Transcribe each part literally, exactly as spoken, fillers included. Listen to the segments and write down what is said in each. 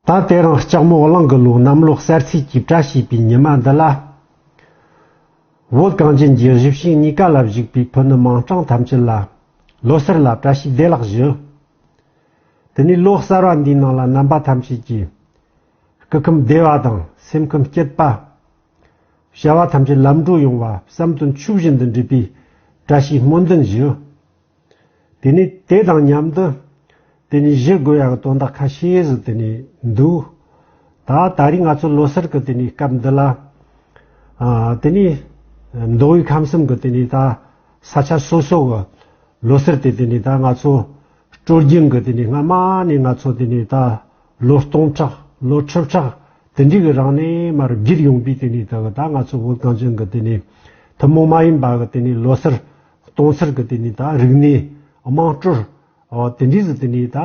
ད་དེ་རིང་ལྕགས་མོ་གླང་གི་ལོའི་གནམ་ལོ་གསར་ཚེས་ཀྱི་བཀྲ་ཤིས་པའི་ཉི་མ་འདི་ལ། བོད་གངས་ཅན་གྱི་གཞིས་བྱེས་གཉིས་ཀ་ལ་བཞུགས་པའི་ཕུ་ནུ་མིང་གྲགས་ཐམས་ཅད་ལ་ལོ་གསར་ལ་བཀྲ་ཤིས་བདེ་ལེགས་ཞུ། དེ་ནས་ལོ་གསར་བ་འདིའི་ནང་ལ་རྣམ་པ་ཐམས་ཅད་ཀྱིས་སྐུ་ཁམས་བདེ་བ་དང་སེམས་ཁམས་སྐྱིད་པ། བྱ་བ་ཐམས་ཅད་ལམ་འགྲོ་ཡོང་བ་བསམ་དོན་ཆོས་བཞིན་དུ་འགྲུབ་པའི་བཀྲ་ཤིས་སྨོན་འདུན་ཞུ། དེ་ནས་དེ་དང་མཉམ་དུ། དེ་ནས་ཞུ་དགོས་ཡག་གི་དོན་དག་ཁ་ཤས་ཟིག་དེ་ནས་འདུག་ད་ད་རེས་ང་ཚོ་ལོ་གསར་གི་དེ་ནས་སྐབས་འདི་ལ། ཨ། དེ་ནས་མདོ་དབུས་ཁམས་གསུམ་གི་དེ་ནས་ད་ས་ཆ་སོ་སོ་གི་ལོ་གསར་དེ་དེ་ནས་ད་ང་ཚོ་སྲོལ་རྒྱུན་གི་དེ་ནས་སྔ་མ་ནས་ང་ཚོ་དེ་ནས་ད་ལོ་སྟོང་ཕྲག་ལོ་ཁྲི་ཕྲག་དེ་འདྲའི་གི་རིང་ནས་མར་བརྒྱུད་ཡོང་པའི་དེ་ནས་ད་ད་ང་ཚོ་བོད་གངས་ཅན་གི་དེ་ནས་ཐུན་མོང་མ་ཡིན་པ་གི་དེ་ནས་ལོ་གསར། སྟོང་གསར་གི་དེ་ནས་ད་རིག་གནས་དམངས་སྲོལ། ཨོ། དེ་འདྲའི་ཟིག་དེ་ནས་ད་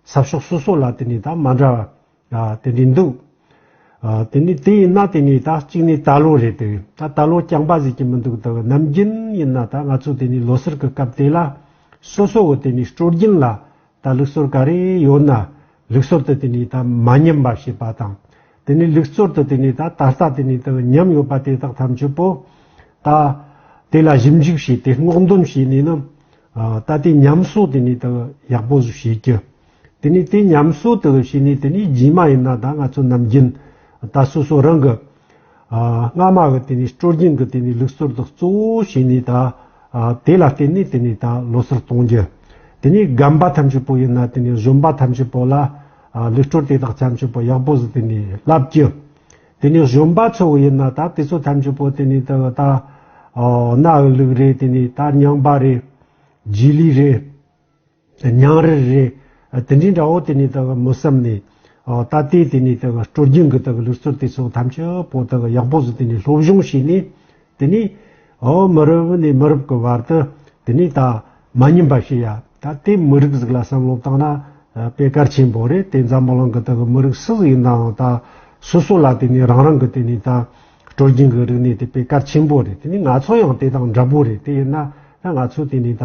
ས་ཕྱོགས་སོ་སོ་ལ་དེ་ནས་ད་མ་འདྲ་བ། ཨ། དེ་འདྲའི་འདུག་ཨ། དེ་ནས་དེ་ཡིན་ན་དེ་ནས་ད་གཅིག་ནས་ད་ལོ་རེད་དེ། ད་ད་ལོ་རྐྱང་པ་ཟིག་གི་མི་འདུག་ད་ནམ་རྒྱུན་ཡིན་ན་ད་ང་ཚོ་དེ་ནས་ལོ་གསར་གི་སྐབས་དེ་ལ་སོ་སོ་གི་དེ་ནས་སྲོལ་རྒྱུན་ལ། ད་ལུགས་སྲོལ་ག་རེ་ཡོད་ན་ལུགས་སྲོལ་དུ་དེ་ནས་ད་མ་ཉམས་པ་བྱེད་པ་དང་། དེ་ནས་ལུགས་སྲོལ་དུ་དེ་ནས་ད་ད་ལྟ་དེ་ནས་ད་ཉམས་ཡོད་པ་དེ་དག་ཐམས་ཅད་པོ་ད་དེ་ལ་ཞིབ་འཇུག་བྱས་ཏེ་སྔོག་འདོན་བྱས་ནས་ནི། ཨ། ད་དེ་ཉམས་གསོ་དེ་ནས་ད་ཡག་པོ་ཟིག་བྱེད་རྒྱུ། དེ་ནས་དེ་ཉམས་གསོ་དེ་བྱས་ནས་དེ་ནས་རྗེས་མ་ཡིན་ན་ད་ང་ཚོ་ནམ་རྒྱུན་ད་སོ་སོ་རང་གི་ཨ། སྔ་མ་གི་དེ་ནས་སྲོལ་རྒྱུན་གི་དེ་ནས་ལུགས་སྲོལ་དག་གཙོ་བོ་བྱས་ནས་ད། ཨ། དེ་ལ་བརྟེན་ནས་དེ་ནས་ད་ལོ་གསར་གཏོང་རྒྱུ། དེ་ནས་རྒན་པ་ཐམས་ཅད་པོ་ཡིན་ན་དེ་ནས་གཞོན་པ་ཐམས་ཅད་པོ་ལ། ཨ། ལུགས་སྲོལ་དེ་དག་ཐམས་ཅད་པོ་ཡག་པོ་ཟིག་དེ་ནས་བསླབ་རྒྱུ། དེ་ནས་གཞོན་པ་ཚོ་ཡིན་ན་ད་དེ་ཚོ་ཐམས་ཅད་པོ་དེ་ནས་ད་ད། ཨོ། གནའ་བོའི་ལུགས་རེད། དེ་ནས་ད་རྙིང་པ་རེད། རྗེས་ལུས་རེད། ཉང་རལ་རེད། དེ་འདྲའི་འདྲ་བོ་དེ་ནས་ད་མི་བསམ་ནས། ཨོ། ད་ལྟའི་དེ་ནས་ད་སྲོལ་རྒྱུན་གྱི་ད་ལུགས་སྲོལ་དེ་ཚོ་ཐམས་ཅད་པོ་ད་ཡག་པོ་ཟིག་དེ་ནས་སློབ་སྦྱོང་བྱས་ནས། དེ་ནས། ཨོ། མི་རབས་ནས་མི་རབས་ཀྱི་བར་དུ་དེ་ནས་ད་མ་ཉམས་པ་བྱེད་ཡ། ད་ལྟའི་མི་རིགས་ཟིག་ལ་བསམ་བློ་བཏང་ན་དཔེ་གལ་ཆེན་པོ་རེད། དེ་འཛམ་བུ་གླིང་གི་ད་མི་རིགས་སུ་ཟིག་ཡིན་ནའང་ད་སོ་སོ་ལ་དེ་ནས་རང་རང་གི་དེ་ནས་ད་སྲོལ་རྒྱུན་གྱི་རིག་གནས་དེ་དཔེ་གལ་ཆེན་པོ་རེད། དེ་ནས་ང་ཚོ་ཡང་དེ་དང་འདྲ་པོ་རེད། དེ་ཡིན་ན། ད་ང་ཚོ་དེ་ནས་ད་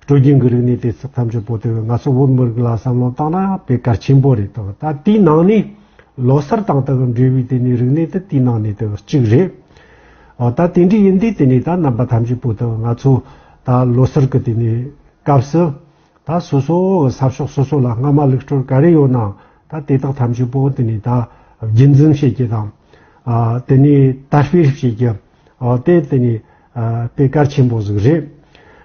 སྲོལ་རྒྱུན་གྱི་རིག་གནས་དེ་ཚོ་ཐམས་ཅད་པོ་དེ་ང་ཚོ་བོད་མི་རིགས་ལ་བསམ་བློ་བཏང་ན་དཔེ་གལ་ཆེན་པོ་རེད་དོ། ད་དེའི་ནང་ནས་ལོ་གསར་དང་དེ་གི་འབྲེལ་བའི་དེ་ནས་རིག་གནས་དེ་དེའི་ནང་ནས་དེ་གཅིག་རེད། ཨ། ད་དེ་འདྲ་ཡིན་དུས་དེ་ནས་ད་རྣམ་པ་ཐམས་ཅད་པོ་དེ་ང་ཚོ་ད་ལོ་གསར་གི་དེ་ནས་སྐབས་སུ། ད་སོ་སོ་གི་ས་ཕྱོགས་སོ་སོ་ལ་སྔ་མ་ལུགས་སྲོལ་ག་རེ་ཡོད་ནའང་ད་དེ་དག་ཐམས་ཅད་པོ་དེ་ནས་ད་རྒྱུན་འཛིན་བྱེད་རྒྱུ་དང་། ཨ། དེ་ནས་དར་སྤེལ་བྱེད་རྒྱུ། ཨ། དེ་དེ་ནས། ཨ། དཔེ་གལ་ཆེན་པོ་ཟིག་རེད།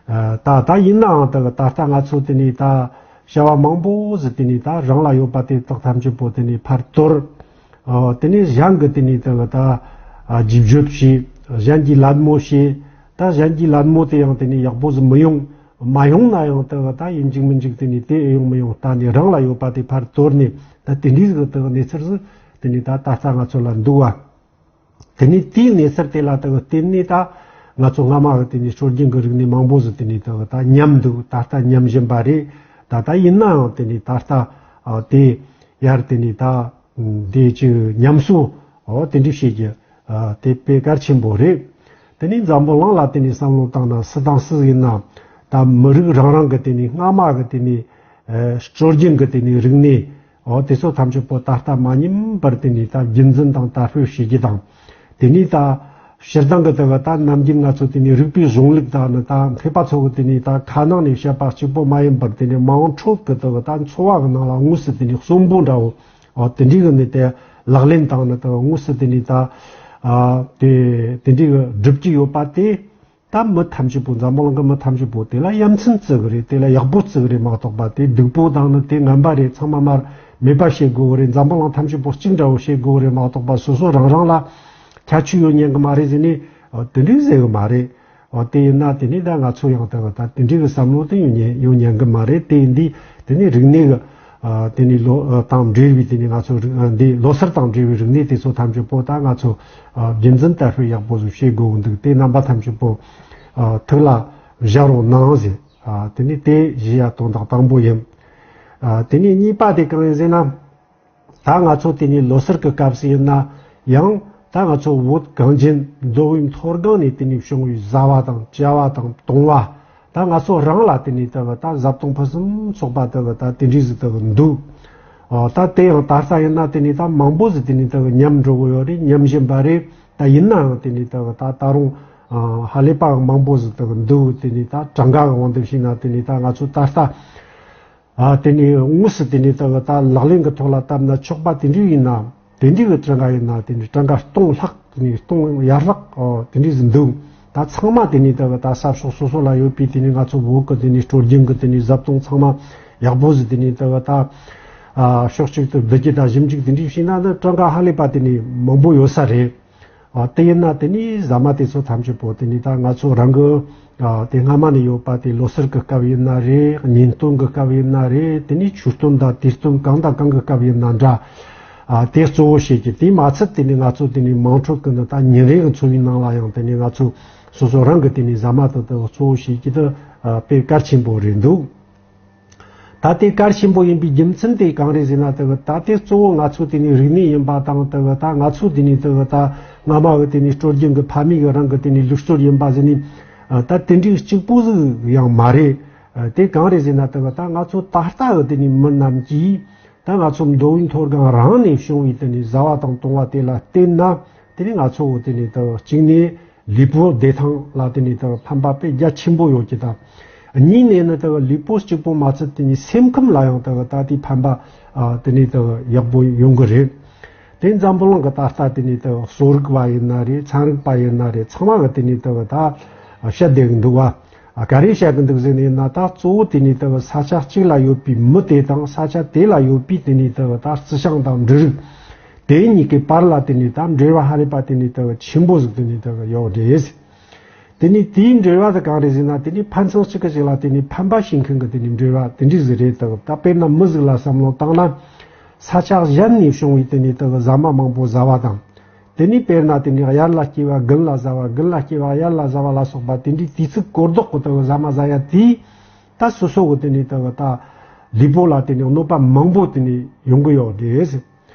ཨ། ད་ད་ཡིན་ནའང་ད་ད་ལྟ་ང་ཚོ་དེ་ནས་ད་བྱ་བ་མང་པོ་ཟིག་དེ་ནས་ད་རང་ལ་ཡོད་པ་དེ་དག་ཐམས་ཅད་པོ་དེ་ནས་ཕར་དོར། ཨ། དེ་ནས་གཞན་གྱི་དེ་ནས་ད་ད། ཨ། རྗེས་འཇུག་བྱས། གཞན་གྱི་ལད་མོ་བྱས། ད་གཞན་གྱི་ལད་མོ་དེ་ཡང་དེ་ནས་ཡག་པོ་ཟིག་མི་ཡོང་། མ་ཡོང་ན་ཡང་ད་ད་ཡིན་གཅིག་མིན་གཅིག་དེ་ནས་དེ་ཨེ་ཡོང་མི་ཡོང་ལྟ་ནས་རང་ལ་ཡོད་པ་དེ་ཕར་དོར་ནས། ད་དེ་འདྲའི་ཟིག་ད་གནས་ཚུལ་ཟིག་དེ་ནས་ད་ད་ལྟ་ང་ཚོ་ལ་འདུག་བ། དེ་ནས་དེའི་གནས་ཚུལ་དེ་ལ་ད་བརྟེན་ནས་ད་ང་ཚོ་སྔ་མ་གི་དེ་ནས་སྲོལ་རྒྱུན་གྱི་རིག་གནས་མང་པོ་ཟིག་དེ་ནས་ད་ད་ཉམས་འདུག་ད་ལྟ་ཉམས་བཞིན་པ་རེད། ད་ལྟ་ཡིན་ནའང་དེ་ནས་ད་ལྟ། ཨ། དེ་ཡར་དེ་ནས་ད་དེ་ཅིག་ཉམས་གསོ། ཨོ། དེ་འདྲ་བྱེད་རྒྱུ། ཨ། དེ་དཔེ་གལ་ཆེན་པོ་རེད། དེ་ནས་འཛམ་བུ་གླིང་ལ་དེ་ནས་བསམ་བློ་བཏང་ན་སུ་དང་སུ་ཡིན་ན་ད་མི་རིགས་རང་རང་གི་དེ་ནས་སྔ་མ་གི་དེ་ནས། ཨ། སྲོལ་རྒྱུན་གི་དེ་ནས་རིག་གནས། ཨོ། དེ་ཚོ་ཐམས་ཅད་པོ་ད་ལྟ་མ་ཉམས་པར་དེ་ནས་ད་རྒྱུན་འཛིན་དང་དར་སྤེལ་བྱེད་རྒྱུ་དང་། དེ་ནས་ད་སྤྱིར་བཏང་གི་དེ་གི་ད་ནམ་རྒྱུན་ང་ཚོ་དེ་ནས་རིག་པའི་གཞུང་ལུགས་དག་ནི་ད་མཁས་པ་ཚོ་གི་དེ་ནས་ད་ཁ་ནང་ནས་བཤད་པ་གཅིག་པོ་མ་ཡིན་པར་དེ་ནས་དམངས་ཁྲོད་གི་དེ་གི་ད་འཚོ་བ་གི་ནང་ལ་དངོས་སུ་དེ་ནས་གསོན་པོ་འདྲ་བོ། ཨོ། དེ་འདྲའི་གི་ནི་དེ་ལག་ལེན་བཏང་ནི་དེ་དངོས་སུ་དེ་ནས་ད། ཨ། དེ་དེ་འདྲའི་གི་སྒྲུབ་ཀྱི་ཡོད་པ་དེ། ད་མི་ཐམས་ཅད་པོ་འཛམ་བུ་གླིང་གི་མི་ཐམས་ཅད་པོ་དེ་ལ་ཡ་མཚན་བརྩི་གི་རེད། དེ་ལ་ཡག་པོ་བརྩི་གི་རེད་མ་གཏོགས་པ། དེ་སྡུག་པོ་དང་ནི་དེ་ངན་པ་རེད། ཚང་མ་མར་མེད་པ་བྱེད་དགོས་གི་རེད། འཛམ་བུ་གླིང་ཐམས་ཅད་པོ་གཅིག་འདྲ་བོ་བྱེད་དགོས་གི་རེད་མ་གཏོགས་པ། སོ་སོ་རང་རང་ལ་ཁྱད་ཆོས་ཡོད་ཉན་གི་མ་རེད་ཟེར་ནས། ཨ། དེ་འདྲའི་ཟེར་གི་མ་རེད། ཨ། དེ་ཡིན་ན་དེ་ནས་ད་ང་ཚོ་ཡང་ད་ད་དེ་འདྲའི་གི་བསམ་བློ་དེ་ཡོད་ཉན་ཡོད་ཉན་གི་མ་རེད། དེ་ཡིན་དུས་དེ་ནས་རིག་གནས་གི། ཨ། དེ་ནས་ལོ། ཨ། དང་འབྲེལ་བའི་དེ་ནས་ང་ཚོ་རིག། ཨ། འདི་ལོ་གསར་དང་འབྲེལ་བའི་རིག་གནས་དེ་ཚོ་ཐམས་ཅད་པོ་ད་ང་ཚོ། ཨ། རྒྱུན་འཛིན་དར་སྤེལ་ཡག་པོ་ཟིག་བྱེད་དགོས་འདུག་དེ་རྣམ་པ་ཐམས་ཅད་པོ། ཨ། ཐུགས་ལ་བཞག་རོགས་གནང་ཟེར། ཨ། དེ་ནས་དེ་ཞུ་ཡ་དོན་དག་དང་པོ་ཡིན། ཨ། དེ་ནས་གཉིས་པ་དེ་གང་ཡིན་ཟེར་ན། ད་ང་ཚོ་དེ་ནས་ལོ་གསར་གི་སྐབས་སུ་ཡིན་ན་ཡང་ད་ང་ཚོ་བོད་གངས་ཅན་མདོ་དབུས་མཐོ་སྒང་ནས་དེ་ནས་བྱུང་བའི་བཟའ་བ་དང་བཅའ་བ་དང་བཏུང་བ། ད་ང་ཚོ་རང་ལ་དེ་ནས་ད་གི་ད་བཟའ་བཏུང་ཕུན་སུམ་ཚོགས་པ་ད་གི་ད་དེ་འདྲའི་ཟིག་ད་གི་འདུག་ཨ་ད་དེ་ཡང་ད་ལྟ་ཡིན་ན་དེ་ནས་ད་མང་པོ་ཟིག་དེ་ནས་ད་ཉམས་འགྲོ་གི་ཡོད་རེད། ཉམས་བཞིན་པ་རེད། ད་ཡིན་ནའང་དེ་ནས་ད་ད་ད་རུང་ཨ་ཧ་ལས་པའང་མང་པོ་ཟིག་ད་འདུག་དེ་ནས་ད་གྲངས་ཀ་གི་དབང་དུ་བྱས་ན་དེ་ནས་ད་ང་ཚོ་ད་ལྟ་ཨ་དེ་ནས་དངོས་སུ་དེ་ནས་ད་ད་ལག་ལེན་གྱི་ཐོག་ལ་བཏབ་ན་ཆོག་པ་དེ་འདྲ་ཡིན་ན། དེ་འདྲའི་གི་གྲངས་ཀ་ཡིན་ན་དེ་ནས་གྲངས་ཀ་སྟོང་ལྷག་དེ་ནས་སྟོང་ཡར་ལྷག་ཨོ་དེ་འདྲའི་ཟིག་འདུག་ད་ཚང་མ་དེ་ནས་ད་ད་ས་ཕྱོགས་སོ་སོ་ལ་ཡོད་པའི་དེ་ནས་ང་ཚོ་བོད་ཀྱི་དེ་ནས་སྲོལ་རྒྱུན་གྱི་དེ་ནས་བཟའ་བཏུང་ཚང་མ་ཡག་པོ་ཟིག་དེ་ནས་ད་ད་ཨ་ཕྱོགས་གཅིག་ཏུ་བསྡུ་རྒྱུ་དང་ཞིབ་འཇུག་དེ་འདྲའི་བྱས་ན་ནི་གྲངས་ཀ་ཧ་ལས་པ་དེ་ནས་མང་པོ་ཡོད་ས་རེད། ཨ་དེ་ཡིན་ན་དེ་ནས་ཟ་མ་དེ་ཚོ་ཐམས་ཅད་པོ་དེ་ནས་ད་ང་ཚོ་རང་གི་ཨ་དེ་སྔ་མ་ནས་ཡོད་པ་དེ་ལོ་སར་གི་སྐབས་ཡིན་ན་རེད། གཉེན་སྟོན་གི་སྐབས་ཡིན་ན་རེད། དེ་ནས་ཆོས་སྟོན་དང་དུས་སྟོན་གང་དང་གང་གི་སྐབས་ཡིན་ན་འདྲ། ཨ་དེ་གཙོ་བོ་བྱེད་ཀྱི་དེ་མ་ཚད་དེ་ནས་ང་ཚོ་དེ་ནས་དམངས་ཁྲོད་ཀྱི་ནི་ད་ཉིན་རེ་གི་འཚོ་བའི་ནང་ལ་ཡང་དེ་ནས་ང་ཚོ་སོ་སོ་རང་གི་དེ་ནས་ཟ་མ་དེ་དག་གཙོ་བོ་བྱེད་ཀྱི་དེ་ཨ་དཔེ་གལ་ཆེན་པོ་རེད་འདུག་ད་དེ་གལ་ཆེན་པོ་ཡིན་པའི་རྒྱུ་མཚན་དེ་གང་རེད་ཟེར་ན། དེ་གི་ད་དེ་གཙོ་བོ་ང་ཚོ་དེ་ནས་རིག་གནས་ཡིན་པ་དང་། དེ་གི་ད་ང་ཚོ་དེ་ནས་དེ་གི་ད་སྔ་མ་གི་དེ་ནས་སྲོལ་རྒྱུན་གི་ཕ་མེས་གི་རང་གི་དེ་ནས་ལུགས་སྲོལ་ཡིན་པ་ཟེར་ནས་ཨ་ད་དེ་འདྲའི་གཅིག་པོ་ཟིག་ཡང་མ་རེད། ཨ་དེ་གང་རེད་ཟེར་ན། དེ་གི་ད་ང་ཚོ་ད་ལྟ་གི་དེ་ནས་མི་རྣམས་ཀྱིས་ད་ང་ཚོ་མདོ་དབུས་མཐོ་སྒང་རང་ནས་བྱུང་བའི་དེ་ནས་བཟའ་བ་དང་བཏུང་བ་དེ་ལ་བརྟེན་ན། དེ་ནས་ང་ཚོ་དེ་ནས་ད་གཅིག་ནས་ལུས་པོ་བདེ་ཐང་ལ་དེ་ནས་ད་ཕན་པ་དཔེ་རྒྱ་ཆེན་པོ་ཡོད་ཀྱི། ད་གཉིས་ནས་ནི་ད་ལུས་པོ་གཅིག་པོ་མ་ཚད་དེ་ནས་སེམས་ཁམས་ལ་ཡང་ད་ད་དེ་ཕན་པ་ཨ་དེ་ནས་ད་ཡག་པོ་ཡོང་གི་རེད། དེ་འཛམ་བུ་གླིང་གི་ད་ལྟ་དེ་ནས་ད་གསོ་རིག་པ་ཡིན་ན་རེད། ཚན་རིག་པ་ཡིན་ན་རེད། ཚང་མ་གི་དེ་ནས་ད་ད་བཤད་བསྡད་གི་འདུག་བ། ཨ་ག་རེ་བཤད་གི་འདུག་ཟེར་ནས་ན། ད་གཙོ་བོ་དེ་ནས་ད་ས་ཆ་གཅིག་ལ་ཡོད་པའི་མི་དེ་དང་ས་ཆ་དེ་ལ་ཡོད་པའི་དེ་ནས་ད་ད་རྩི་ཤིང་དང་འབྲུ་རིགས་དེ་གཉིས་ཀའི་བར་ལ་དེ་ནས་ད་འབྲེལ་བ་ཧ་ལས་པ་དེ་ནས་ད་ཆེན་པོ་ཟིག་དེ་ནས་ད་ཡོད་རེད། དེ་ནས་དེའི་འབྲེལ་བ་དེ་གང་རེད་ཟེར་ན། དེ་ནས་ཕན་ཚུན་གཅིག་གིས་གཅིག་ལ་དེ་ནས་ཕན་པ་བྱེད་མཁན་གྱི་དེ་ནས་འབྲེལ་བ་དེ་འདྲ་ཟིག་རེད། ད་ད་དཔེར་ན་མི་ཟིག་ལ་བསམ་བློ་བཏང་ན། ས་ཆ་གཞན་ནས་བྱུང་བའི་དེ་ནས་ད་ཟ་མ་མང་པོ་ཟ་བ་དང་། དེ་ནས་དཔེར་ན་དེ་ནས་དབྱར་ལ་སྐྱེ་བ་དགུན་ལ་ཟ་བ། དགུན་ལ་སྐྱེ་བ་དབྱར་ལ་ཟ་བ་ལ་སོགས་པ་དེ་འདྲའི་དུས་ཚིགས་གོ་ལྡོག་གི་ད་ཟ་མ་ཟ་ཡ་དེས་ད་སོ་སོ་གི་དེ་ནས་ད་ད་ལུས་པོ་ལ་དེ་ནས་གནོད་པ་མང་པོ་དེ་ནས་ཡོང་གི་ཡོད་རེད།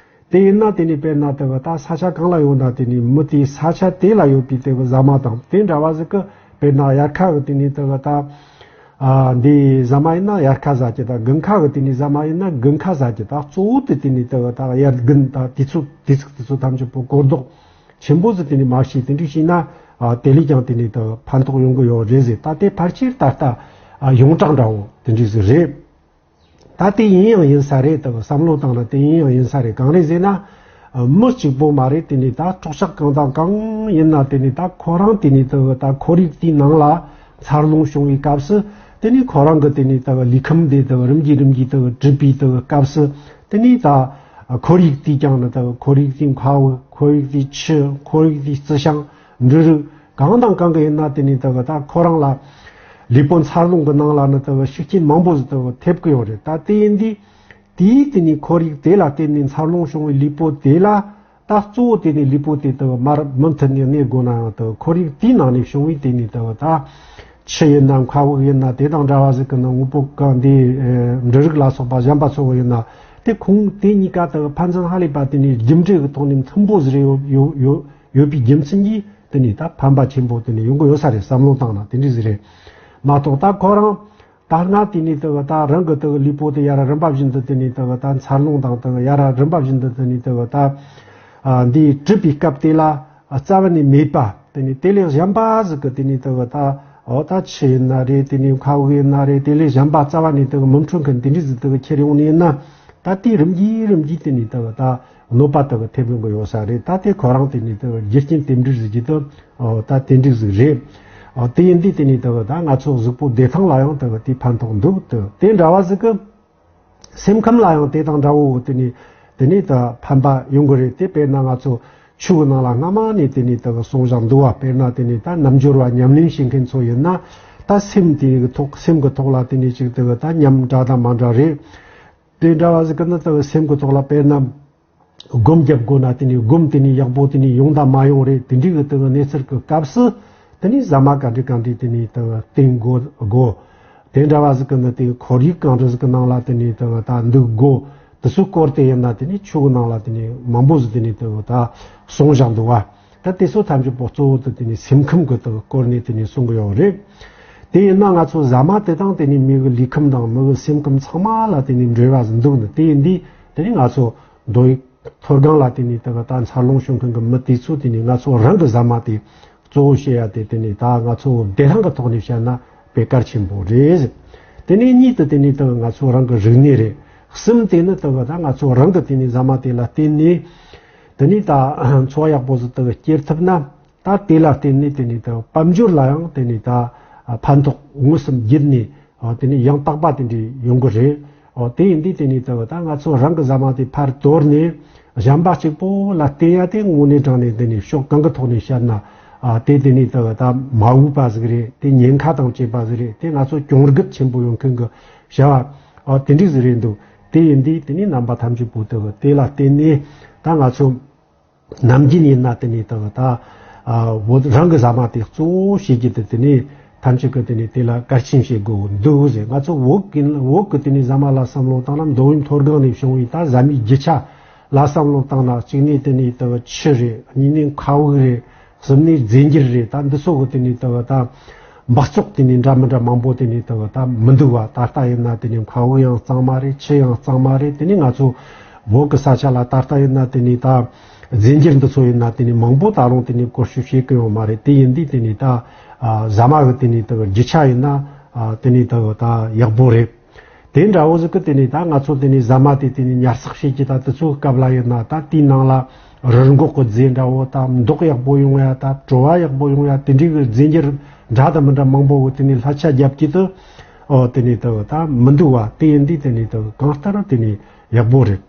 དེ་ཡིན་ན་དེ་ནས་དཔེར་ན་ད་ད་ས་ཆ་གང་ལ་ཡོད་ན་དེ་ནས་མི་དེའི་ས་ཆ་དེ་ལ་ཡོད་པའི་དེ་གི་ཟ་མ་དང་དེ་འདྲ་བ་ཟིག་གི། དཔེར་ན་དབྱར་ཁ་གི་དེ་ནས་ད་ད་ཨ་འདི་ཟ་མ་ཡིན་ན་དབྱར་ཁ་ཟ་རྒྱུ་དང་། དགུན་ཁ་གི་དེ་ནས་ཟ་མ་ཡིན་ན་དགུན་ཁ་ཟ་རྒྱུ་དང་། གཙོ་བོ་དེ་དེ་ནས་ད་ད་དབྱར་དགུན་ད་དུས་ཚོད་དུས་ཚིགས་དེ་ཚོ་ཐམས་ཅད་པོ་གོ་ལྡོག་ཆེན་པོ་ཟིག་དེ་ནས་མ་བྱས། དེ་འདྲ་བྱས་ན་ཨ་དེ་ལས་ཀྱང་དེ་ནས་ད་ཕན་ཐོགས་ཡོང་གི་ཡོད་རེད་ཟེར། ད་དེ་ཕལ་ཆེར་ད་ལྟ་ཨ་ཡོངས་གྲགས་འདྲ་བོ་དེ་འདྲ་ཟིག་རེད། ད་དེ་ཡིན་ཡང་ཡིན་ས་རེད། ད་བསམ་བློ་བཏང་ན་དེ་ཡིན་ཡང་ཡིན་ས་རེད། གང་རེད་ཟེར་ན། ཨ་མི་གཅིག་པོ་མ་རེད། དེ་ནས་ད་སྲོག་ཆགས་གང་དང་གང་ཡིན་ན་དེ་ནས་ད་ཁོ་རང་དེ་ནས་ད་ད་ཁོར་ཡུག་དེའི་ནང་ལ་འཚར་ལོངས་བྱུང་བའི་སྐབས་སུ། དེ་ནས་ཁོ་རང་གི་དེ་ནས་ད་ལུས་ཁམས་དེ་ད་རིམ་གྱིས་རིམ་གྱིས་ད་གྲུབ་པའི་ད་སྐབས་སུ། དེ་ནས་ད་ཁོར་ཡུག་དེས་ཀྱང་ནི་ད་ཁོར་ཡུག་དེའི་མཁའ་དབུགས། ཁོར་ཡུག་དེའི་ཆུ། ཁོར་ཡུག་དེའི་རྩི་ཤིང་། འབྲུ་རིགས་གང་དང་གང་གི་ཡིན་ན་དེ་ནས་ད་ད་ཁོ་རང་ལ་ལུས་པོ་འཚར་ལོངས་ཀྱི་ནང་ལ་ནི་ད་ཤུགས་རྐྱེན་མང་པོ་ཟིག་ད་ཐེབས་ཀྱི་ཡོད་རེད། ད་དེ་ཡིན་དུས་དེའི་དེ་ནས་ཁོར་ཡུག་དེ་ལ་བརྟེན་ནས་འཚར་ལོངས་བྱུང་བའི་ལུས་པོ་དེ་ལ། ད་གཙོ་བོ་དེ་ནས་ལུས་པོ་དེ་ད་མར་མུ་མཐུད་ནས་གནས་དགོས་ན་ཡང་ད་ཁོར་ཡུག་དེའི་ནང་ནས་བྱུང་བའི་དེ་ནས་ད་ད་ཆུ་ཡིན་ན་མཁའ་དབུགས་ཡིན་ན་དེ་དང་འདྲ་བ་ཟིག་གི་ནི་དངོས་པོ་གང་དེ་འབྲུ་རིགས་ལ་སོགས་པ་གཞན་པ་ཚོ་ཡིན་ན། དེ་ཁོང་དེ་གཉིས་ཀ་ད་ཕན་ཚུན་ཧ་ལས་པ་དེ་ནས་རྒྱུ་འབྲས་ཀྱི་ཐོག་ནས་མཐུན་པོ་ཟིག་རེད་ཡོད་ཡོད་ཡོད་ཡོད་པའི་རྒྱུ་མཚན་གྱིས། དེ་ནས་ད་ཕན་པ་ཆེན་པོ་དེ་ནས་ཡོང་གི་ཡོད་ས་རེད། བསམ་བློ་བཏང་ན་དེ་འདྲ་ཟིག་རེད་མ་གཏོགས། ད་ཁོ་རང་ད་སྔ་དེ་ནས་ད་ད་རང་གི་ད་ལུས་པོ་དེ་ཡར་རིམ་པ་བཞིན་དུ་དེ་ནས་ད་ད་འཚར་ལོངས་དང་། ད་ཡར་རིམ་པ་བཞིན་དུ་དེ་ནས་ད་ད་ཨ་འདི་གྲུབ་པའི་སྐབས་དེ་ལ་རྩ་བ་ནས་མེད་པ། དེ་ནས་དེ་ལས་གཞན་པ་ཟིག་གི་དེ་ནས་ད་ད་འོ་ད་ཆུ་ཡིན་ན་རེད། དེ་ནས་མཁའ་དབུགས་ཡིན་ན་རེད། དེ་ལས་གཞན་པ་རྩ་བ་ནས་ད་མི་འཕྲོད་མཁན་དེ་འདྲ་ཟིག་ད་ཁྱེར་ཡོང་ནས་ཡིན་ན། ད་དེ་རིམ་གྱིས་རིམ་གྱིས་དེ་ནས་ད་ད་གནོད་པ་ད་ཐེབས་ཡོང་གི་ཡོད་ས་རེད། ད་དེ་ཁོ་རང་དེ་ནས་ད་རྒྱུ་རྐྱེན་དེ་འདྲ་ཟིག་གི་ད་ཨོ་ད་དེ་འདྲ་ཟིག་རེད། ཨོ་དེ་ཡིན་དུས་དེ་ནས་ད་ད་ང་ཚོ་གཟུགས་པོ་བདེ་ཐང་ལ་ཡང་ད་དེ་ཕན་ཐོགས་འདུག་ད་དེ་འདྲ་བ་ཟིག་གི་སེམས་ཁམས་ལ་ཡང་དེ་དང་འདྲ་བོ་དེ་ནས་དེ་ནས་ད་ཕན་པ་ཡོང་གི་རེད། དེ་དཔེར་ན་ང་ཚོ་ཆུ་གི་ནང་ལ་སྔ་མ་ནས་དེ་ནས་ད་གསུངས་བཞག་འདུག་བ། དཔེར་ན་དེ་ནས་ད་རྣལ་འབྱོར་བ་ཉམས་ལེན་བྱེད་མཁན་ཚོ་ཡིན་ན། ད་སེམས་དེ་གི་ཐོག་སེམས་གི་ཐོག་ལ་དེ་ནས་ཅིག་ད་ད་ཉམས་འདྲ་དང་མ་འདྲ་རེད། དེ་འདྲ་བ་ཟིག་གི་ནི་ད་སེམས་གི་ཐོག་ལ་དཔེར་ན་སྒོམ་རྒྱབ་དགོས་ན། དེ་ནས་སྒོམ་དེ་ནས་ཡག་པོ་དེ་ནས་ཡོང་དང་མ་ཡོང་རེད། དེ་འདྲའི་གི་ད་གནས་ཚུལ་གི་སྐབས་སུ་དེ་ནས་ཟ་མ་ག་འདྲ་ག་འདྲ་དེ་ནས་ད་བསྟེན་དགོས་དགོས། དེ་འདྲ་བ་ཟིག་གི་ནི་དེ་ཁོར་ཡུག་གང་འདྲ་ཟིག་གི་ནང་ལ་དེ་ནས་ད་ད་འདུག་དགོས། དེ་ཚོའི་སྐོར་དེ་ཡིན་ན་དེ་ནས་ཆོས་གི་ནང་ལ་དེ་ནས་མང་པོ་ཟིག་དེ་ནས་ད་ད་གསུངས་བཞག་འདུག་བ། ད་དེ་ཚོ་ཐམས་ཅད་པོ་གཙོ་བོ་དེ་དེ་ནས་སེམས་ཁམས་ཀྱི་དེ་སྐོར་ནས་དེ་ནས་གསུང་གི་ཡོད་རེད། དེ་ཡིན་ན་ང་ཚོ་ཟ་མ་དེ་དང་དེ་ནས་མི་གི་ལུས་ཁམས་དང་མི་གི་སེམས་ཁམས་ཚང་མ་ལ་དེ་ནས་འབྲེལ་བ་ཟིག་འདུག་ནི། དེ་ཡིན་དུས་ དེ་ནི་ང་ཚོ་མདོ་དབུས་མཐོ་སྒང་ལ་དེ་ནི་དེ་གི་ད་འཚར་ལོངས་བྱུང་མཁན་གི་མི་དེ་ཚོ་དེ་ནི་ང་ཚོ་རང་གི་ཟ་མ་དེ་གཙོ་བོ་བྱེད་ཡ་དེ་དེ་ནི་ད་ང་ཚོ་བདེ་ཐང་གི་ཐོག་ནས་བཤད་ན་དཔེ་གལ་ཆེན་པོ་རེད། དེ་ནས་གཉིས་དེ་དེ་ནི་དེ་གི་ང་ཚོ་རང་གི་རིག་གནས་རེད། གསུམ་དེ་ནི་དེ་གི་ད་ང་ཚོ་རང་གི་དེ་ནི་ཟ་མ་དེ་ལ་བརྟེན་ནས་དེ་ནི་ད་འཚོ་བ་ཡག་པོ་ཟིག་དེ་གི་སྐྱེལ་ཐུབ་ན། ད་དེ་ལ་བརྟེན་ནས་དེ་ནས་ད་དཔལ་འབྱོར་ལ་ཡང་དེ་ནས་ད་ཕན་ཐོགས་མངོན་སུམ་བརྒྱུད་ནས་དེ་ནས་ཡང་དག་པ་དེ་འདྲ་ཡོང་གི་རེད། དེ་ཡིན་དུས་དེ་ནས་ད་ད་ང་ཚོ་རང་གི་ཟ་མ་དེ་ཕར་དོར་ནས་གཞན་པ་གཅིག་པོ་ལ་བརྟེན་ཡ་དེ་དངོས་གནས་དྲང་གནས་དེ་ནས་ཕྱོགས་གང་གི་ཐོག་ནས་བཤད་ན་དེ་དེ་ནས་ད་ད་མ་འོས་པ་ཟིག་རེད། དེ་ཉེན་ཁ་དང་བཅས་པ་ཟིག་རེད། དེ་ང་ཚོ་གྱོང་གུད་ཆེན་པོ་ཡོང་མཁན་གི་བྱ་བ་དེ་འདྲ་ཟིག་རེད་འདུག་དེ་ཡིན་དུས་དེ་ནས་རྣམ་པ་ཐམས་ཅད་པོ་ད་དེ་ལ་བརྟེན་ནས་ད་ང་ཚོ། ནམ་རྒྱུན་ཡིན་ན་དེ་ནས་ད་ད་བོད་རང་གི་ཟ་མ་དེ་གཙོ་བོ་བྱེད་རྒྱུ་དེ་དེ་ནས་ཐམས་ཅད་ཀྱིས་དེ་ནས་དེ་ལ་གལ་ཆེན་བྱེད་དགོས་འདུག་ཟེར། ང་ཚོ་བོད་ཀྱི་བོད་ཀྱི་དེ་ནས་ཟ་མ་ལ་བསམ་བློ་བཏང་ན་མདོ་དབུས་མཐོ་སྒང་ནས་བྱུང་བའི་ད་ཟ་མའི་རྒྱུ་ཆ་ལ་བསམ་བློ་བཏང་ན་གཅིག་ནས་དེ་ནས་ད་ཆུ་རེད། གཉིས་ནས་མཁའ་དབུགས་རེད། གསུམ་ནས་རྫས་འགྱུར་རེད། ད་འདི་ཚོ་གི་དེ་ནས་ད་ད་འབག་བཙོག་དེ་ནས་འདྲ་མི་འདྲ་མང་པོ་དེ་ནས་ད་ད་མི་འདུག་བ། ད་ལྟ་ཡིན་ན་དེ་ནས་མཁའ་དབུགས་ཡང་གཙང་མ་རེད། ཆུ་ཡང་གཙང་མ་རེད། དེ་ནས་ང་ཚོ་བོད་ཀྱི་ས་ཆ་ལ་ད་ལྟ་ཡིན་ན་དེ་ནས་ད་རྫས་འགྱུར་འདི་ཚོ་ཡིན་ན་དེ་ནས་མང་པོ་ད་རུང་དེ་ནས་བཀོལ་སྤྱོད་བྱེད་ཀྱི་ཡོད་མ་རེད། དེ་ཡིན་དུས་དེ་ནས་ད་ཨ་ཟ་མ་གི་དེ་ནས་ད་རྒྱུ་ཆ་ཡིན་ན་ཨ་དེ་ནས་ད་ད་ཡག་པོ་རེད། དེ་འདྲ་བོ་ཟིག་གི་དེ་ནས་ད་ང་ཚོ་དེ་ནས་ཟ་མ་དེ་དེ་ནས་ཉར་ཚགས་བྱེད་ཀྱི་ད་དེ་ཚོའི་སྐབས་ལ་ཡིན་ན་ད་དེའི་ནང་ལ་རུལ་འགོག་གི་རྫས་འདྲ་བོ་ད་མདོག་ཡག་པོ་ཡོང་ཡ། ད་བྲོ་བ་ཡག་པོ་ཡོང་ཡ། དེ་འདྲའི་གི་རྫས་འགྱུར་འདྲ་དང་མི་འདྲ་མང་པོ་གི་དེ་ནས་ལྷད་ཆ་རྒྱབ་ཀྱི་དུ་ཨོ་དེ་ནས་ད་ད་མི་འདུག་བ། དེ་ཡིན་དུས་དེ་ནས་ད་གང་ལྟར་དེ་ནས་ཡག་པོ་རེད།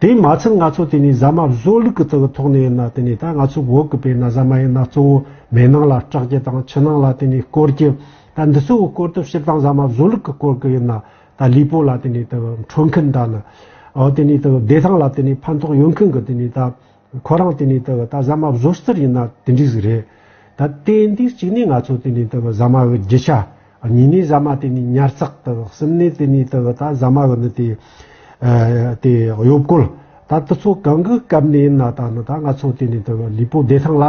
དེ་མ་ཚད་ང་ཚོ་དེ་ནས་ཟ་མ་བཟོ་ལུགས་ཀྱི་དག་ཐོག་ནས་ཡིན་ན་དེ་ནས་ད་ང་ཚོ་བོད་ཀྱི་དཔེར་ན་ཟ་མ་ཡིན་ན་གཙོ་བོ་མེ་ནང་ལ་སྲེག་རྒྱུ་དང་ཆུ་ནང་ལ་དེ་ནས་སྐོར་རྒྱུ། ད་འདི་ཚོ་གི་སྐོར་དུ་སྤྱིར་བཏང་ཟ་མ་བཟོ་ལུགས་ཀྱི་སྐོར་གྱི་ཡིན་ན་ད་ལུས་པོ་ལ་དེ་ནས་ད་འཕྲོད་མཁན་ད་ནི་ཨོ་དེ་ནས་ད་བདེ་ཐང་ལ་དེ་ནས་ཕན་ཐོགས་ཡོད་མཁན་གྱི་དེ་ནས་ད། ཁོ་རང་དེ་ནས་དེ་གི་ད་ཟ་མ་བཟོ་རྩལ་ཡིན་ན་དེ་འདྲ་ཟིག་རེད། ད་དེ་འདི་གཅིག་ནས་ང་ཚོ་དེ་ནས་དེ་གི་ཟ་མ་གི་རྒྱུ་ཆ། གཉིས་ནས་ཟ་མ་དེ་ནས་ཉར་ཚགས། དེ་གི་གསུམ་ནས་དེ་ནས་དེ་གི་ད་ཟ་མ་གི་ནི་དེ་ཨ་དེ་གཡོ་བཀོལ། ད་དེ་ཚོ་གང་གི་སྐབས་ནས་ཡིན་ན་ད་ནི་ད་ང་ཚོ་དེ་ནས་དེ་གི་ལུས་པོ་བདེ་ཐང་ལ་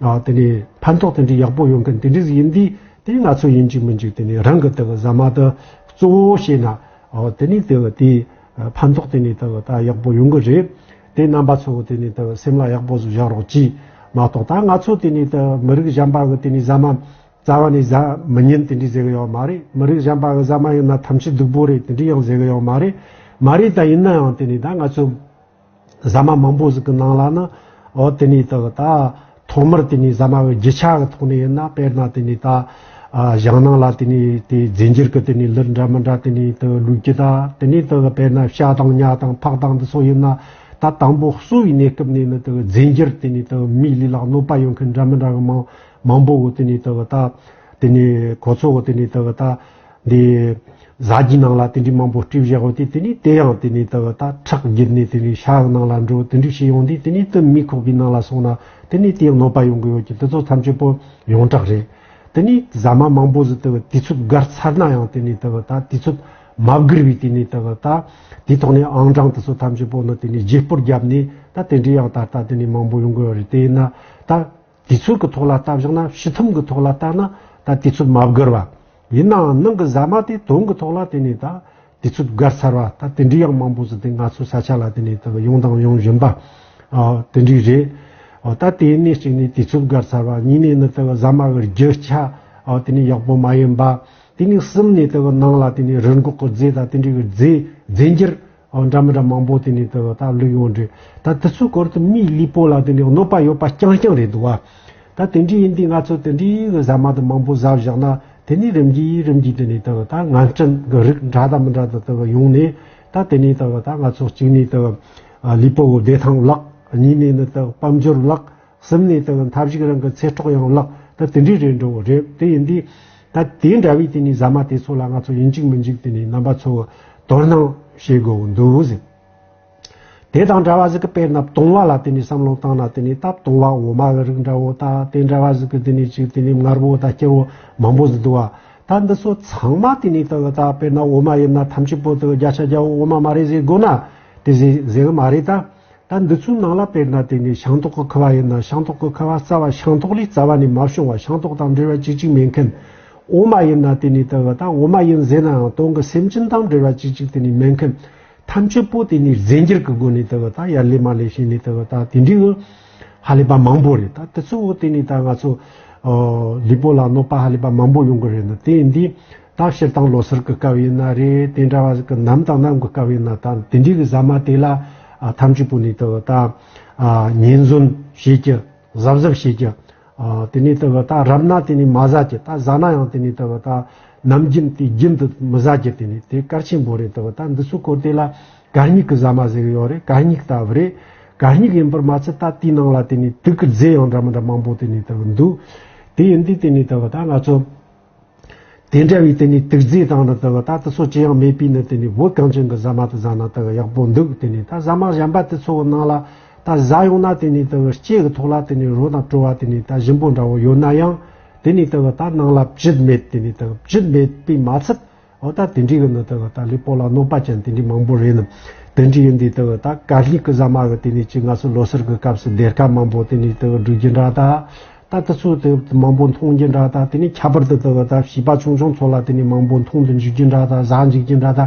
ཨ་དེ་ནས་ཕན་ཐོགས་དེ་འདྲ་ཡག་པོ་ཡོང་མཁན་དེ་འདྲ་ཟིག་ཡིན་དུས། དེ་ནས་ང་ཚོ་ཡིན་གཅིག་མིན་གཅིག་དེ་ནས་རང་གི་དེ་གི་ཟ་མ་དེ་གཙོ་བོ་བྱས་ན་ཨོ་དེ་ནས་དེ་གི་དེ་ཕན་ཐོགས་དེ་ནས་དེ་གི་ད་ཡག་པོ་ཡོང་གི་རེད། དེ་རྣམ་པ་ཚོ་གི་དེ་ནས་དེ་གི་སེམས་ལ་ཡག་པོ་ཟིག་བཞག་རོགས་གྱིས་མ་གཏོགས། ད་ང་ཚོ་དེ་ནས་དེ་མི་རིགས་གཞན་པ་གི་དེ་ནས་ཟ་མ་རྩ་བ་ནས་ཟ་མི་ཉན་དེ་འདྲ་ཟེར་གི་ཡོད་མ་རེད། མི་རིགས་གཞན་པ་གི་ཟ་མ་ཡིན་ན་ཐམས་ཅད་སྡུག་པོ་རེད་དེ་འདྲ་ཡང་ཟེར་གི་ཡོད་མ་རེད། མ་རེད། ད་ཡིན་ན་ཡང་དེ་ནས་ད་ང་ཚོ་ཟ་མ་མང་པོ་ཟིག་གི་ནང་ལ་ནི་ཨོ་དེ་ནས་དག་ད་ཐོག་མར་དེ་ནས་ཟ་མ་གི་རྒྱུ་ཆ་གི་ཐོག་ནས་ཡིན་ན། དཔེར་ན་དེ་ནས་ད་ཨ་ཞིང་ནང་ལ་དེ་ནས་དེ་རྫས་འགྱུར་གི་དེ་ནས་ལུད་འདྲ་མི་འདྲ་དེ་ནས་དག་བླུགས་རྒྱུ། ད་དེ་ནས་དག་དཔེར་ན་ཤ་དང་ཉ་དང་ཕག་དང་འདི་ཚོ་ཡིན་ན། ད་དང་པོ་གསོ་བའི་གནས་སྐབས་ནས་ནི་དག་རྫས་འགྱུར་དེ་ནས་དག་མིའི་ལུས་ལ་གནོད་པ་ཡོད་མཁན་འདྲ་མི་འདྲ་གི་མང་མང་པོ་གི་དེ་ནས་དག་ད་དེ་ནས་ཁོ་ཚོ་གི་དེ་ནས་དག་ད། འདི་ཟ་རྒྱུའི་ནང་ལ་དེ་འདྲའི་མང་པོ་སྤྲད་བཞག་ཡོད་དེ། དེ་ནས་དེ་ཡང་དེ་ནས་དག་ད་ཁྲག་བརྒྱུད་ནས་དེ་ནས་ཤ་གི་ནང་ལ་འགྲོ། དེ་འདྲ་བྱས་ཡོང་དུས་དེ་ནས་དེ་མིའི་ཁོག་པའི་ནང་ལ་སོང་ན་དེ་ནས་དེ་ཡང་གནོད་པ་ཡོང་གི་ཡོད་ཀྱི། དེ་ཚོ་ཐམས་ཅད་པོ་ཡོངས་གྲགས་རེད། དེ་ནས་ཟ་མ་མང་པོ་ཟིག་དེ་གི་དུས་ཚོད་བརྒལ་ཚར་ན་ཡང་དེ་ནས་དེ་གི་ད་དུས་ཚོད་མ་བརྒལ་བའི་དེ་ནས་དེ་གི་ད་དེའི་ཐོག་ནས་ཨང་གྲངས་དེ་ཚོ་ཐམས་ཅད་པོ་ནི་དེ་ནས་བརྗེ་སྤོར་བརྒྱབ་ནས་ད་དེ་འདྲའི་ཡང་ད་ལྟ་དེ་ནས་མང་པོ་ཡོང་གི་ཡོད་རེད། དེ་ཡིན་ན་ད། དུས་ཚོད་ཀྱི་ཐོག་ལ་ལྟ་བཞག་ན། ཕྱི་ཐུམ་གྱི་ཐོག་ལ་ལྟ་ན་ད་དུས་ཚོད་མ་བརྒལ་བ། ཡིན་ནའང་ནང་གི་ཟ་མ་དེ་དོན་གྱི་ཐོག་ལ་དེ་ནས་ད་དུས་ཚོད་བརྒལ་ཚར་བ། ད་དེ་འདྲའི་ཡང་མང་པོ་ཟིག་དེ་ང་ཚོ་ས་ཆ་ལ་དེ་ནས་ད་ཡོང་དང་ཡོང་བཞིན་པ། ཨ་དེ་འདྲའི་རེད། ཨ་ད་དེ་ནས་གཅིག་ནས་དུས་ཚོད་བརྒལ་ཚར་བ། གཉིས་ནས་ནི་ད་ཟ་མ་གི་རྒྱུ་ཆ་ཨ་དེ་ནས་ཡག་པོ་མ་ཡིན་པ། དེ་ནས་གསུམ་ནས་ད་ནང་ལ་དེ་ནས་རུལ་འགོག་གི་རྫས་དང་དེ་འདྲའི་གི་རྫས་རྫས་འགྱུར། ཨོ་འདྲ་མི་འདྲ་མང་པོ་དེ་ནས་དེ་ད་བླུགས་ཡོང་རེད། ད་དེ་ཚོའི་སྐོར་དུ་མིའི་ལུས་པོ་ལ་དེ་ནས་གནོད་པ་ཡོད་པ་རྐྱང་རྐྱང་རེད་འདུག་བ། ད་དེ་འདྲ་ཡིན་དུས་ང་ཚོ་དེ་འདྲའི་གི་ཟ་མ་དེ་མང་པོ་ཟ་བཞག་ན། དེ་ནས་རིམ་གྱིས་རིམ་གྱིས་དེ་ནས་དེ་ད་ངན་སྐྲན་གི་རིགས་འདྲ་དང་མི་འདྲ་དེ་དེ་ཡོང་ནས། ད་དེ་ནས་དེ་ད་ང་ཚོ་གཅིག་ནས་དེ་ལུས་པོ་གི་བདེ་ཐང་བརླག་གཉིས་ནས་ནི་དེ་དཔལ་འབྱོར་བརླག་གསུམ་ནས་དེ་མཐའ་གཞུག་རང་གི་ཚེ་སྲོག་ཡང་བརླག་ད་དེ་འདྲའི་རེད་འགྲོ་གི་རེད། དེ་ཡིན་དུས་ད་དེ་འདྲ་བའི་དེ་ནས་ཟ་མ་དེ་ཚོ་ལ་ང་ཚོ་ཡིན་གཅིག་མིན་གཅིག་དེ་ནས་རྣམ་པ་ཚོ་དོ་སྣང་བྱེད་དགོས་འདུག་ཟེར། དེ་དང་འདྲ་བ་ཟིག་གི་དཔེར་ན་བཏུང་བ་ལ་དེ་ནས་བསམ་བློ་བཏང་ན། དེ་ནས་ད་བཏུང་བ་འོ་མ་གི་རིགས་འདྲ་བོ་ད་དེ་འདྲ་བ་ཟིག་གི་དེ་ནས་ཅིག་དེ་ནས་མངར་བོ་ད་སྐྱུར་བོ་མང་པོ་ཟིག་འདུག་བ། ད་འདི་ཚོ་ཚང་མ་དེ་ནས་ད་ད་དཔེར་ན་འོ་མ་ཡིན་ན་ཐམས་ཅད་པོ་དེ་བརྒྱ་ཆ་བརྒྱ་བོ་འོ་མ་མ་རེད་ཟེར་དགོས་ན་དེ་ཟེར་ཟེར་གི་མ་རེད་ད། ད་འདི་ཚོའི་ནང་ལ་དཔེར་ན་དེ་ནས་ཤིང་ཏོག་གི་ཁུ་བ་ཡིན་ན། ཤིང་ཏོག་གི་ཁུ་བ་རྩ་བ་ཤིང་ཏོག་ལས་རྩ་བ་ནས་མ་བྱུང་བ། ཤིང་ཏོག་དང་འབྲེལ་བ་གཅིག་གཅིག་མེད་མཁན། འོ་མ་ཡིན་ན་དེ་ནས་དེ་གི་ད་འོ་མ་ཡིན་ཟེར་ནའང་དོན་གི་སེམས་ཅན་དང་འབྲེལ་བ་གཅིག་གཅིག་དེ་ནས་མེད་མཁན། ཐམས་ཅད་པོ་དེ་ནི་རྫས་འགྱུར་གྱི་སྒོ་ནས་དེ་གི་ད་ཡར་ལས་མར་ལས་བྱས་ནས་དེ་གི་ད་དེ་འདྲའི་གི་ཧ་ལས་པ་མང་པོ་རེད། ད་དེ་ཚོ་དེ་ནི་ད་ང་ཚོ་ལུས་པོ་ལ་གནོད་པ་ཧ་ལས་པ་མང་པོ་ཡོང་གི་རེད། ན་དེ་ཡིན་དུས་ད་སྤྱིར་བཏང་ལོ་སར་གི་སྐབས་ཡིན་ན་རེད། དེ་འདྲ་བ་ཞིག་གི་ནམ་དང་ནམ་གི་སྐབས་ཡིན་ན་ད་དེ་འདྲའི་གི་ཟ་མ་དེ་ལ་ཐམས་ཅད་པོ་ནི་དེ་གི་ད་ཉེན་ཟོན་བྱེད་རྒྱུ། གཟབ་གཟབ་བྱེད་རྒྱུ། ཨ། དེ་ནས་དེ་གི་ད་རབ་ན་དེ་ནས་མ་ཟ་རྒྱུ། ད་ཟ་ན་ཡང་དེ་ནས་དེ་གི་ད་ནམ་རྒྱུན་དེ་རྒྱུན་དུ་མི་ཟ་རྒྱུ། དེ་ནས་དེ་གལ་ཆེན་པོ་རེད། དེ་གི་ད་འདི་ཚོའི་སྐོར་དེ་ལ་གད་སྙིགས་ཀྱི་ཟ་མ་ཟེར་གི་ཡོད་རེད། གད་སྙིགས་ལྟ་བུ་རེད། གད་སྙིགས་ཡིན་པར་མ་ཚད་ད་དེའི་ནང་ལ་དེ་ནས་དུག་གི་རྫས་ཡང་འདྲ་མི་འདྲ་མང་པོ་དེ་ནས་དེ་གི་འདུག་དེ་ཡིན་དུས་དེ་ནས་དེ་གི་ད་ང་ཚོ་དེ་འདྲ་བའི་དེ་ནས་དུག་རྫས་དང་ནི་དེ་གི་ད་དེ་ཚོ་ཅི་ཡང་མེད་པའི་ནི་དེ་ནས་བོད་གངས་ཅན་གྱི་ཟ་མ་དེ་ཟ་ན་དེ་གི་ཡག་པོ་འདུག་དེ་ནས་ད་ཟ་མ་གཞན་པ་དེ་ཚོ་གི་ནང་ལ་ད་ཟ་ཡོང་ན་དེ་ནས་དེ་གི་ལྕེ་གི་ཐོག་ལ་དེ་ནས་རོ་དང་བྲོ་བ་དེ་ནས་ད་ཞིམ་པོ་འདྲ་བོ་ཡོད་ན་ཡང་། དེ་ནས་དེ་གི་ད་ནང་ལ་བཅུད་མེད། དེ་ནས་དེ་གི་བཅུད་མེད་པས་མ་ཚད། འོ་ད་དེ་འདྲའི་གི་ནི་དེ་གི་ད་ལུས་པོ་ལ་གནོད་པ་ཅན་དེ་འདྲའི་མང་པོ་རེད། ནི་དེ་འདྲའི་ཡིན་དུས་དེ་གི་ད་གད་སྙིགས་ཀྱི་ཟ་མ་གི་དེ་ནས་ཅིག་ང་ཚོ་ལོ་སར་གི་སྐབས་སུ་སྡེར་ཁ་མང་པོ་དེ་ནས་དེ་གི་འགྲོ་རྒྱུ་འདྲ། ད་ད་དེ་ཚོ་དེ་མང་པོ་འཐུང་རྒྱུ་འདྲ། ད་དེ་ནས་ཁྱད་པར་དུ་དེ་གི་ད་བྱིས་པ་ཆུང་ཆུང་ཚོ་ལ་དེ་ནས་མང་པོ་འཐུང་དུ་འཇུག་རྒྱུ་འདྲ། ད་ཟ་འཇུག་རྒྱུ་འདྲ། ད་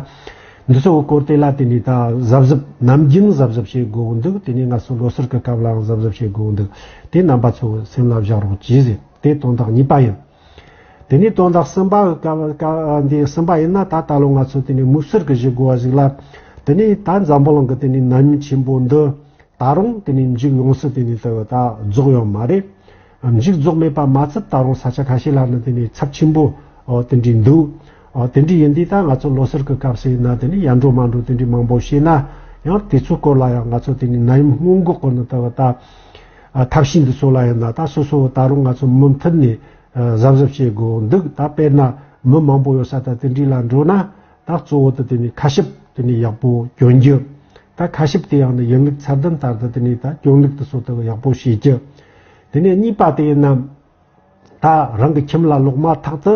འདི་ཚོ་གི་སྐོར་དེ་ལ་དེ་ནས་ད་གཟབ་གཟབ་ནམ་རྒྱུན་གཟབ་གཟབ་བྱེད་དགོས་འདུག་དེ་ནས་ང་ཚོ་ལོ་སར་གི་སྐབས་ལའང་གཟབ་གཟབ་བྱེད་དགོས་འདུག་དེ་རྣམ་པ་ཚོ་གི་སེམས་ལ་བཞག་རོགས་གྱིས་ཟེར། དེ་དོན་དག་གཉིས་པ་ཡིན། དེ་ནས་དོན་དག་གསུམ་པ་ག་ག་འདི་གསུམ་པ་ཡིན་ན། ད་ད་ལོ་ང་ཚོ་དེ་ནས་མུ་སེར་གྱི་བཞེས་སྒོ་བ་ཞིག་ལ་དེ་ནས་ད་འཛམ་བུ་གླིང་གི་དེ་ནས་ནད་ཡམས་ཆེན་པོ་འདི་ད་རུང་དེ་ནས་མཇུག་ཡོངས་སུ་དེ་ནས་ད་ད་རྫོགས་ཡོད་མ་རེད། མཇུག་རྫོགས་མེད་པ་མ་ཚད་ད་རུང་ས་ཆ་ཁ་ཤས་ལ་ནི་དེ་ནས་ཚབས་ཆེན་པོ་ཨོ་དེ་འདྲའི་འདུག་ཨོ་དེ་འདྲའི་ཡིན་དུས་ད་ང་ཚོ་ལོ་སར་གྱི་སྐབས་སུ་ཡིན་ན་དེ་ནས་ཡར་འགྲོ་མར་འགྲོ་དེ་འདྲའི་མང་པོ་བྱས་ན་ཡང་དེ་ཚོའི་སྐོར་ལ་ཡང་ང་ཚོ་དེ་ནས་ནད་ཡམས་སྔོན་འགོག་གི་ནི་ད་ད་ཐབས་ཤེས་འདི་ཚོ་ལ་ཡིན་ན་ད་སོ་སོ་ད་རུང་ང་ཚོ་མུ་མཐུད་ནས་གཟབ་གཟབ་བྱེད་དགོས་འདུག་ད་དཔེར་ན་མི་མང་པོ་ཡོད་ས་ད་དེ་འདྲའི་ལ་འགྲོ་ན་ད་གཙོ་བོ་དེ་དེ་ནས་ཁ་ཞབས་དེ་ནས་ཡག་པོ་གྱོན་རྒྱུ། ད་ཁ་ཞབས་དེ་ཡང་ནི་ཡིན་ལུགས་ཚད་ལྡན་ལྟར་དུ་དེ་ནས་ད་གྱོན་ལུགས་དེ་ཚོ་དེ་ཡག་པོ་བྱེད་རྒྱུ། དེ་ནས་གཉིས་པ་དེ་ཡིན་ན། ད་རང་གི་ཁྱིམ་ལ་ལོག་མ་ཐག་ཏུ་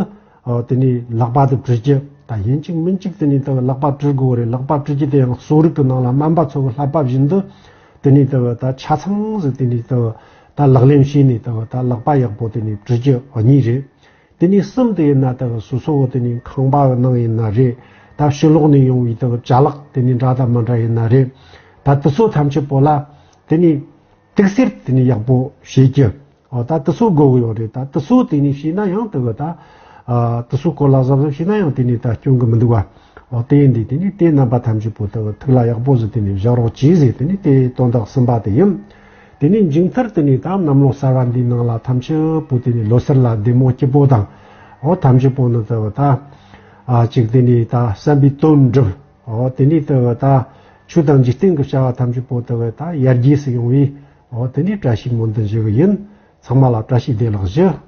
ཨ་དེ་ནས་ལག་པ་དེ་བཀྲུ་རྒྱུ། ད་ཡིན་གཅིག་མིན་གཅིག་དེ་ནས་ད་ལག་པ་བཀྲུ་དགོས་རེད། ལག་པ་བཀྲུ་རྒྱུ་དེ་ཡང་གསོ་རིག་གི་ནང་ལ་སྨན་པ་ཚོ་གི་བསླབ་པ་བཞིན་དུ་དེ་ནས་ད་ད་ཆ་ཚང་ཟིག་དེ་ནས་ད་ད་ལག་ལེན་བྱས་ནས་ད་ད་ལག་པ་ཡག་པོ་དེ་ནས་བཀྲུ་རྒྱུ་གཉིས་རེད། དེ་ནས་གསུམ་དེ་ཡིན་ན་ད་སོ་སོ་དེ་ནས་ཁང་པ་གི་ནང་ཡིན་ན་རེད། ད་ཕྱི་ལོགས་ནས་ཡོང་བའི་ད་ཅ་ལག་དེ་ནས་འདྲ་དང་མི་འདྲ་ཡིན་ན་རེད། ད་དེ་ཚོ་ཐམས་ཅད་པོ་ལ་དེ་ནས། དུག་སེལ་དེ་ནས་ཡག་པོ་བྱེད་རྒྱུ། ཨོ་ད་དེ་ཚོ་དགོས་ཀྱི་ཡོད་རེད། ད་དེ་ཚོ་དེ་ནས་བྱས་ན་ཡང་དེ་གི་ད་ཨ་དེ་ཚོ་སྐོར་ལ་གཟབ་གཟབ་བྱས་ན་ཡང་དེ་ནས་ད་སྐྱོན་གི་མི་འདུག་བ། ཨོ་དེ་ཡིན་དུས་དེ་ནས་དེ་རྣམ་པ་ཐམས་ཅད་པོ་དེ་གི་ཐུགས་ལ་ཡག་པོ་ཟིག་དེ་ནས་བཞག་རོགས་གྱིས་ཟེར། དེ་ནས་དེ་དོན་དག་གསུམ་པ་དེ་ཡིན། དེ་ནས་མཇུག་མཐར་དེ་ནས་ད་གནམ་ལོ་གསར་བ་འདིའི་ནང་ལ་ཐམས་ཅད་པོ་དེ་ནས་ལོ་སར་ལ་བདེ་མོ་སྐྱིད་པོ་དང་། ཨོ་ཐམས་ཅད་པོ་ནི་དེ་གི་ད་ཨ་ཅིག་དེ་ནས་ད་བསམ་པའི་དོན་འགྲུབ། ཨོ་དེ་ནས་དེ་གི་ད་ཆོས་དང་འཇིག་རྟེན་གྱི་བྱ་བ་ཐམས་ཅད་པོ་དེ་གི་ད་ཡར་རྒྱས་སུ་ཡོང་བའི། འོ་དེ་འདྲའི་བཀྲ་ཤིས་སྨོན་འདུན་ཞུ་གི་ཡིན། ཚང་མ་ལ་བཀྲ་ཤིས་བདེ་ལེགས་ཞུ།